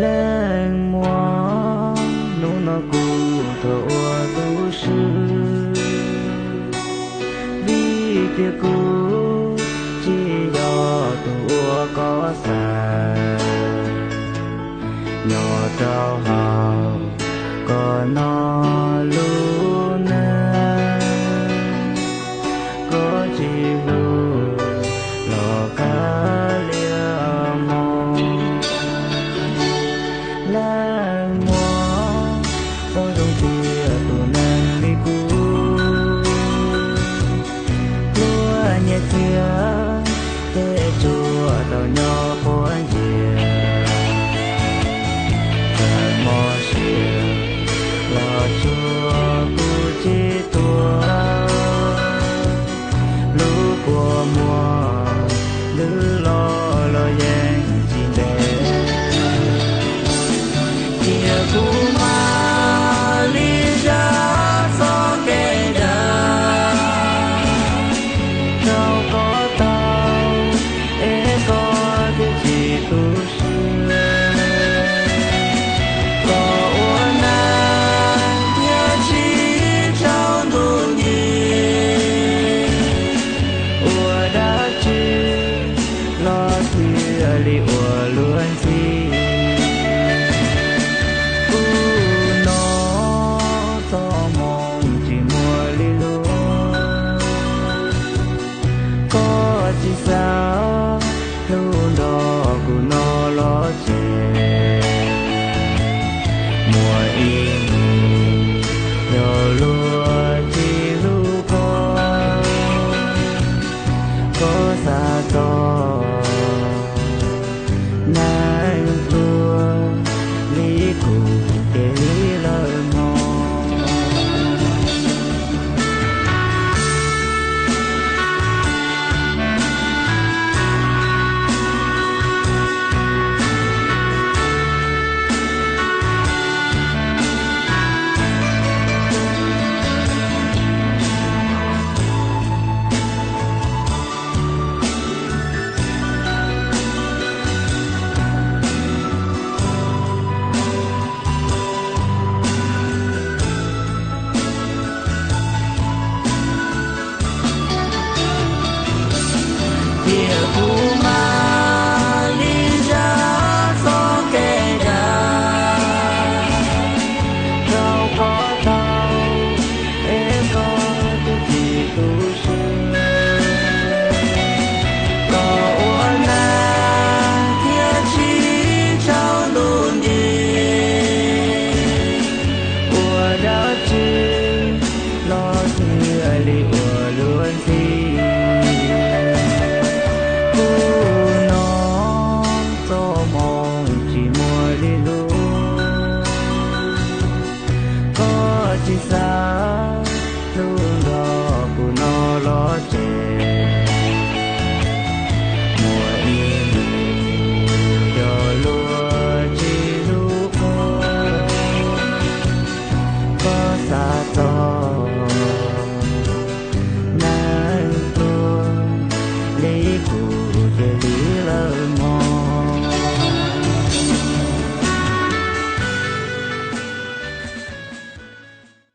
Leej muam, hnub no kuv tau ua tu siab, vim tias kuv tsis yog tus uas koj xav. Nyob rau hauv koj no lub neej, koj tsis hlub los kav liam mog. Leej muam, paub zoo tias tus neeg li kuv, luag nyiaj txiag tej tsuas tau nyob quav nyias. Txawm mob siab los tsuas kuv tsis tuag, lub kua muag ntws los los yeej tsis ntev. Cia kuv mam li zam txoj kev dag rau koj tau, es koj thiaj tsis tu siab. Koj ua neej thiaj tsis tsaus ntuj ncig, ua dab tsi los thiaj li ua luag ntxhi. Kuv no txoj hmoo tsis muaj li luag, koj tsis xav hlub nrog kuv no los ces muaj ib